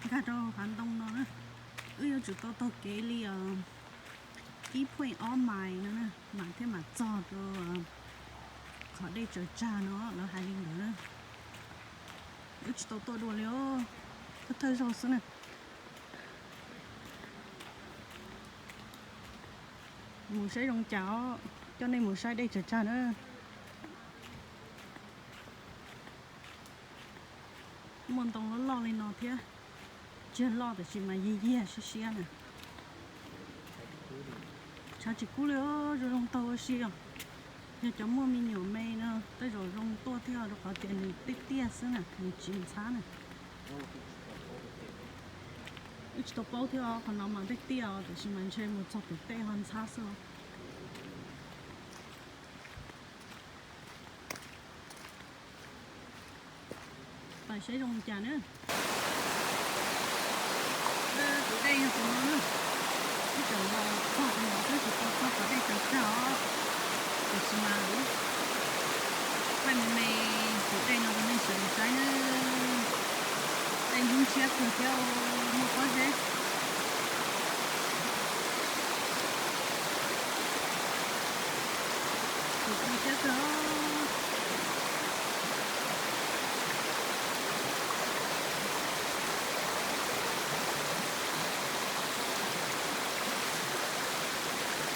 Nkag rau hav ntoo no na, wb yuav tsum tau taug kev li ib phuaj ob mais no na, mam thiaj mam txog rau qhov dej tsaws tsag no, lawv hais li ntawd na. Wb tsis tau tuaj dua li os, thawj thawj zaug xwb na. Mus saib zoo cas os, coj nej mus saib dej tsaws tsag na. Muaj ntoo loj loj li no thiab, tsiaj loj tiam sis mas yig yiag siab siab na. Tshav tsis kub li, zoo zoo taug ua si os. Yog cov muaj me nyuam me no tej zaum zoo tuaj thiab rau qhov tias nws tiaj tiaj xwb na, nws tsis ntxhab na. Wb tsis tau paub thiab os, qhov no mas tiaj tiaj os, tiam sis mas ntshe mus txog pem tej ho ntxhab xwb os. Pais saib zoo li cas na. Tus dej yog tus no na. Wb tseem los txog tus no twb tsis tau txog qhov dej tsaws tsag os. Tiam sis mas thaij me me tus dej no rau nej sawv daws saib na. Dej ntub ntshiab kawg thiab muaj pob zeb. Tus kub siab kawg.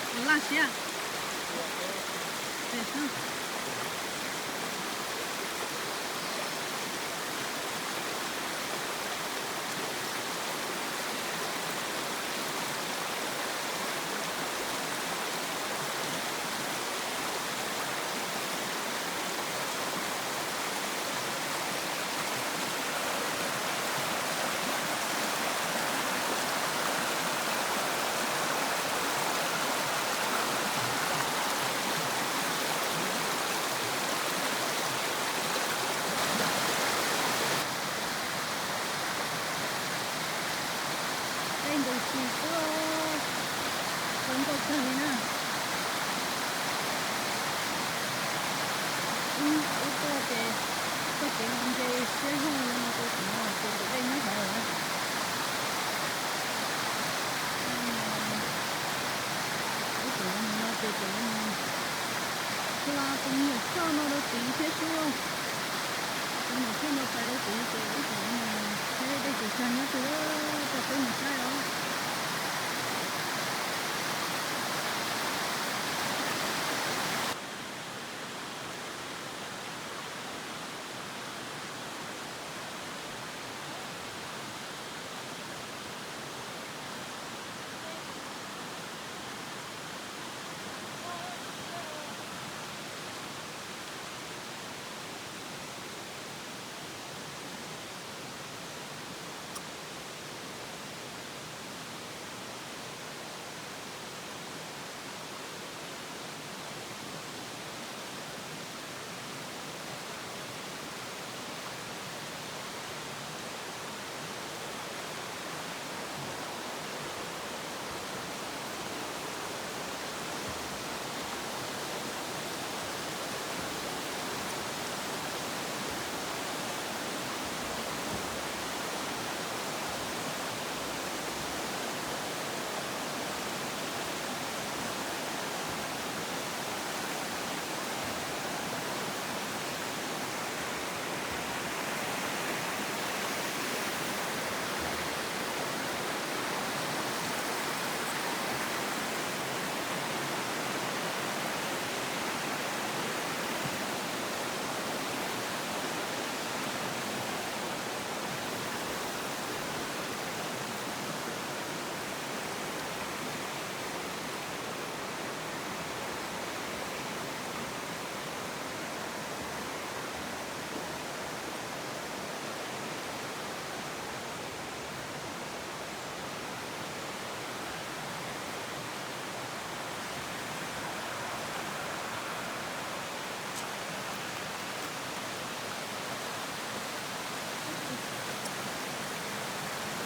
Tus laj siab. Ces xwb. Dej ntws tsis tuaj, tsaus ntuj kawg li na. Wb tuaj ces txoj kev no nce siab zog li no rau tim no ces tus dej nyob hauv na. Wb tseem mus no ces tseem mus hla tus me nyuam choj no rau tid thiab sub. Tus me nyuam choj no pais rau tid ces wb tseem mus saib dej tsaws tsag nyob twg, coj peb mus saib os.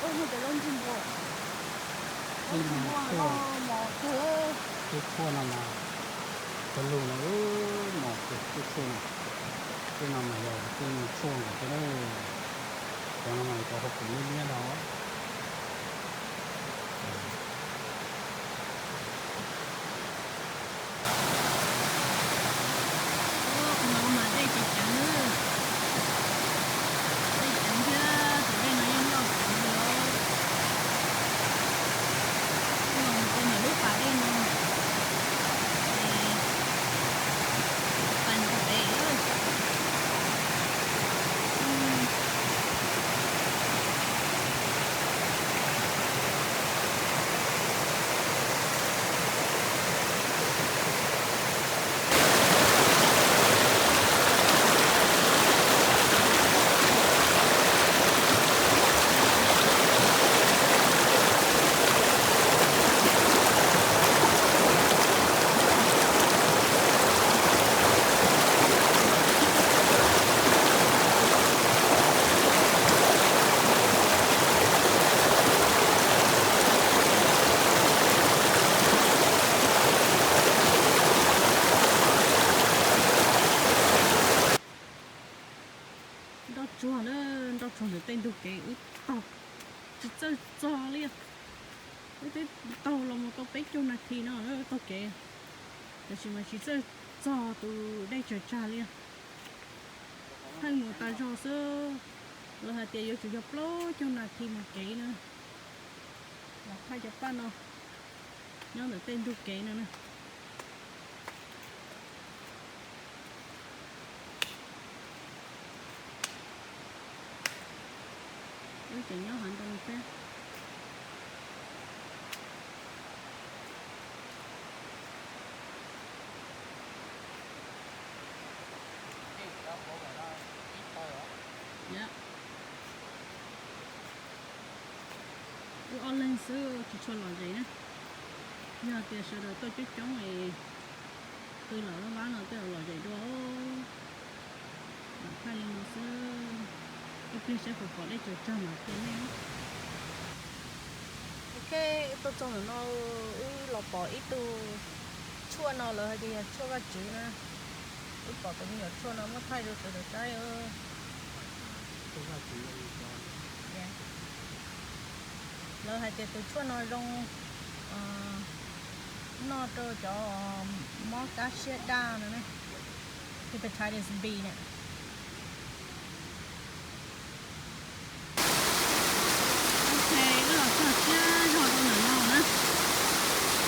Ub, muaj cov zaub ntsig npua. Zaub ntsig npua no mos kawg. Tej tshuaj no mas, cov lug no mos kawg tej tshuaj no. Tej no mas yog tej me tshuaj ntawd thiab na. Cov no mas cov hauv paus liab liab no. Tus no mas dej ceev ceev, dej ceev thiab tus dej no yeej loj heev li os. Los mus rau ntawm lub pas dej no ces pas nrov pem. Nroj tsuag na, nroj tsuag ntawm tej ntug kev wb taug tsis txawj txog li. Wb twb taug los mus tau peb caug nas this no taug kev, tab sis mas tsis txawj txog tus dej tsawg tsag li. Pheej mus tas zog xwb, lawv hais tias yuav tsum yog plaub caug nas this mus kev na. Los thaij cov paj no nyob ntawm tej ntug kev no na. Wb tseem nyob hav ntoo thiab. Wb ob leeg xwb tsis tshua lom zem na. Yog tias sawv daws tuaj coob coob es qw los vab vab no tej zaum lom zem dua. Thaij li no xwb, ib pliag saib puas pom dej tsawg tsag mam qhia nej. Ok, tuaj txog ntawm no wb los pom ib tug tshuaj no lawv hais tias yog tshuaj Vaj Tswv na. Wb pom tus me nyuam tshuaj no muab thaij rau sawv daws saib. Lawv hais tias tus tshuaj no zoo noj rau cov mob kab siab daj no na. Hepatitis B na. Ok, wb los txog siab zog rau ntawm no na,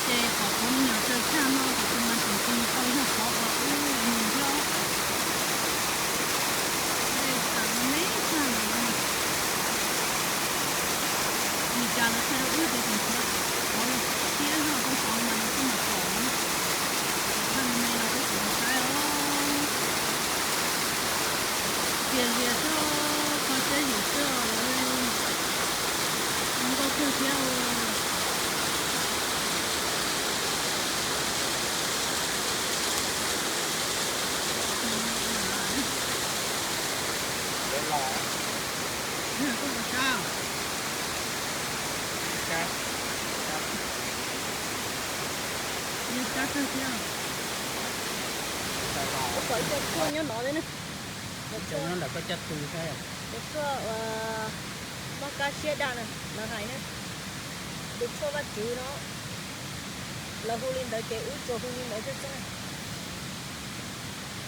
ces pom kuv me nyuam tsawg tsag no ces kuv mas tseem tus tau yog qhov uas wb mus thiab. Dej tawm me tshaj no na. Vim cas lawv thaij rau wb ces tseem qhov siab zog rau qhov mas nws txij mus pom na. Thaij me me no peb tsis tau saib os. Txias zias xwb, kho siab zim xwb os lawv. Zoo nkauj kawg thiab. Koj puas sab? Yog sab kawg thiab. Wb pom ib co tshuaj nyob no thiab na. Cov tshuaj, cov tshuaj mob kab siab daj na, lawv hais na. Tus tshuaj Vaj Tswv no, lawv hu li ntawd ces wb tsuas hu li ntawd xwb xwb.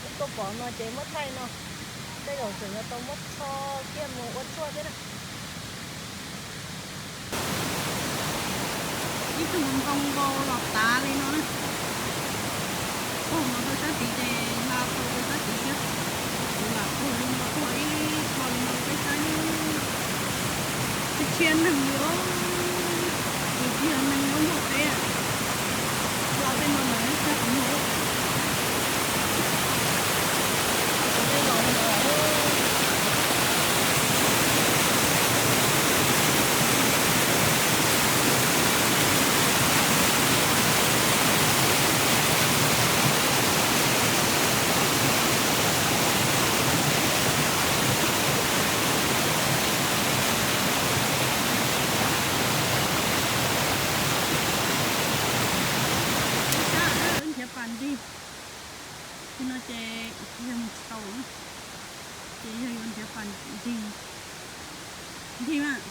Wb tuaj pom no ces muab thaij no, tej zaum tseem yuav tau muab tsho kiag mus ua tshuaj thiab na. Ib tug ntoo nkaus los tav li no na. Puag no rau sab tid ces hla tau rau sab tid thiab. Kuv lam puag li no puag ib qho li no rau peb saib na. Tsis tshia neeg li os. Tsis tshia neeg nyob nrog peb. Hla tej no mas tshia qhov muag. Nthi mas,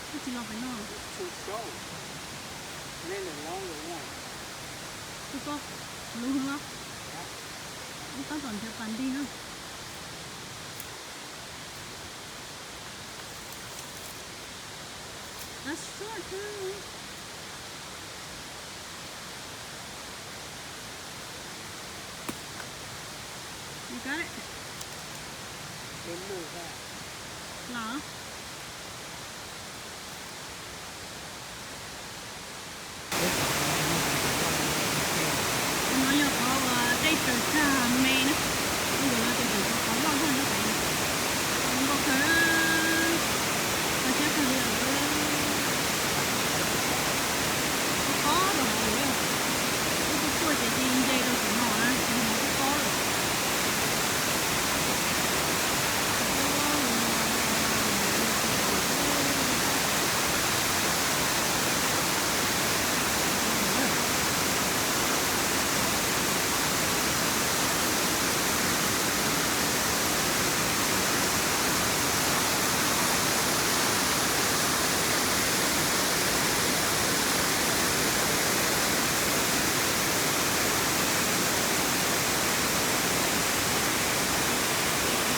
koj tsis los pem no. Koj koj, lub hwv los, wb tab tom nrhiav pas nti na. That's short time. You got it? Los. No yog qhov uas dej tawm tsag me na, nkawd los tias tseem tshuav qhov loj zog nyob pem. Zoo nkauj kawg, qhov siab kawg li lawm. Qob qob rau hauv lawm, wb tuaj tuaj ces cia li nce rau saum no na, ces hauv qob qob lawm.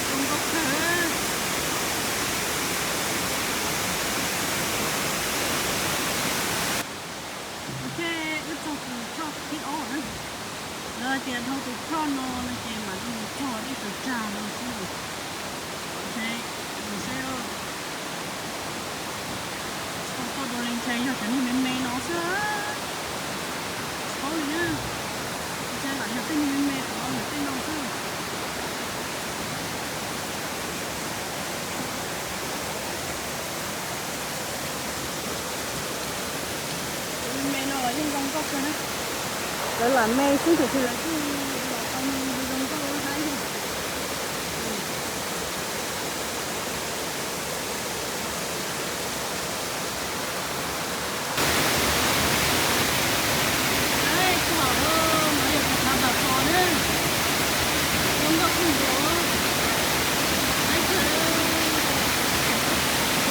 Zoo nkauj kawg. Ok, wb txog tus choj thib ob na. Lawv hais tias dhau tus choj no no ces mam li mus txog dej tawm tsag no xwb. Ok, mus saib. Txog txoj dua li ntshe yog cov niag me me no xwb. Tsis paub li na. Ntshe lam yog tej niag me me tod ntawm tej no xwb. Cov me me no los yeej zoo nkauj kawg na. Lawv lam me xwb tiam sis lawv kuj los tau me zoo nkauj haib li. Txog no yog tus qhov tas kos na. Zoo nkauj kawg nkaus. Haib kawg.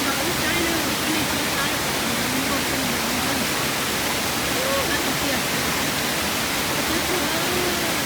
Los wb saib na, wb saib nej txhob saib, zoo nkauj kawg nkaus li na. Haib tiag tiag. Haib kawg.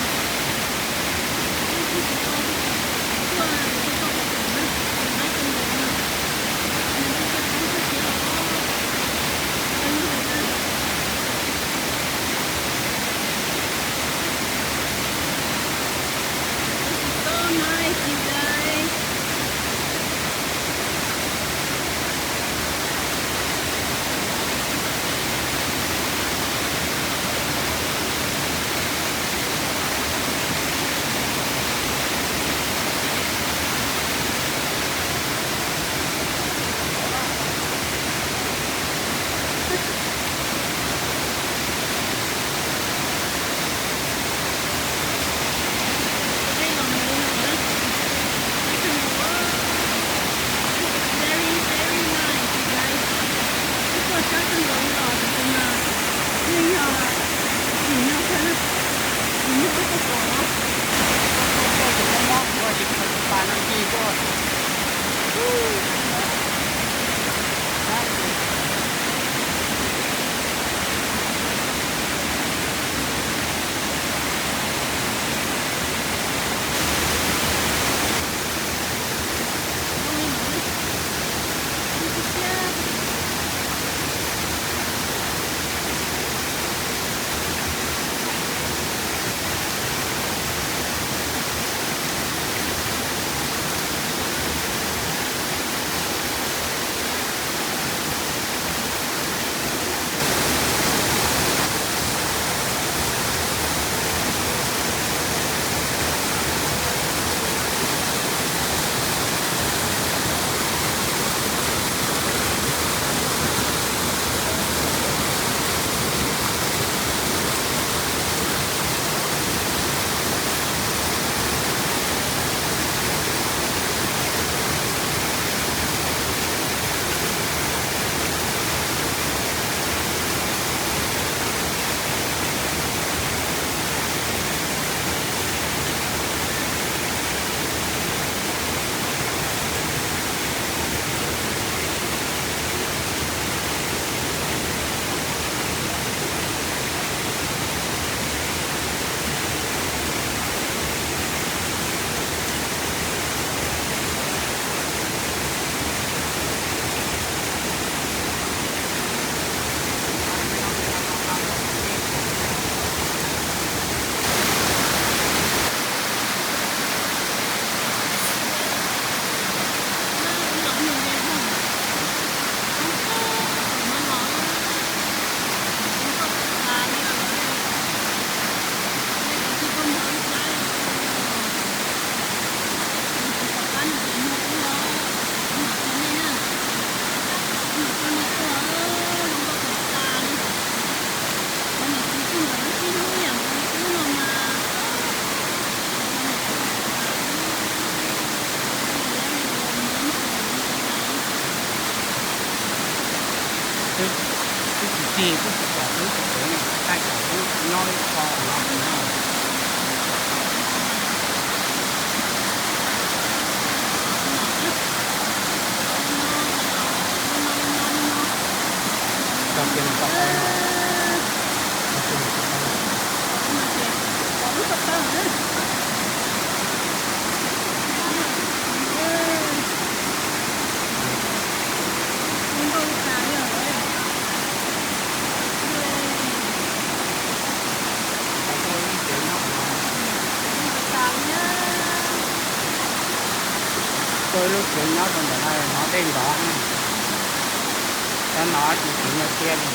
Twb, twb tsis cig, twb tsis pom lub tsev, tsev ne, thaij kom lub nyob ib qho no no. Tso kiag mus txog qhov no. Tso kiag mus txog qhov no. Tau tuaj ib tsev nyob qhov no. Tuaj ib lub tsev nyob rau ntawm no hnov dej ntov na. Cov no tsis tsev nyuag tiab li.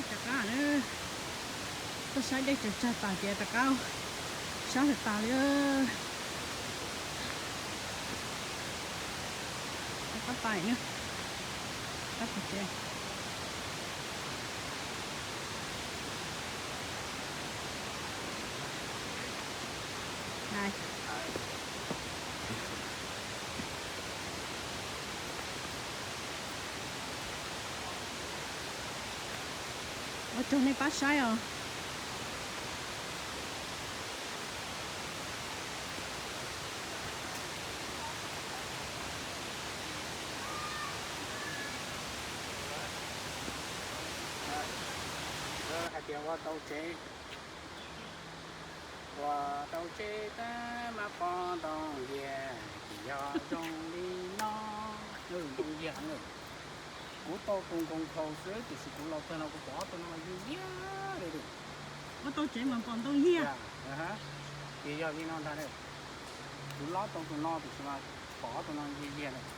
Rov qab, tuaj saib dej tsaws tsag tas ces rov qab sab lawm tas li. Rov qab pais na, rov qab pais tsev. Ua tsaug nej pab saib os. Hais tias ua tau tsev, ua tau tsev tab mas pom ntoo yiag, ces yog zoo li no. Ntoo yiag, kuv tau tus nkoos khaus xwb tiam sis kuv los txog no kuv pom ob tug no mas yiag yiag li. Ua tau tsev mas pom ntoo yiag. Ces yog li no ntag. Kuv lob tau tus no tiam sis mas pom ob tug no yiag yiag lawm.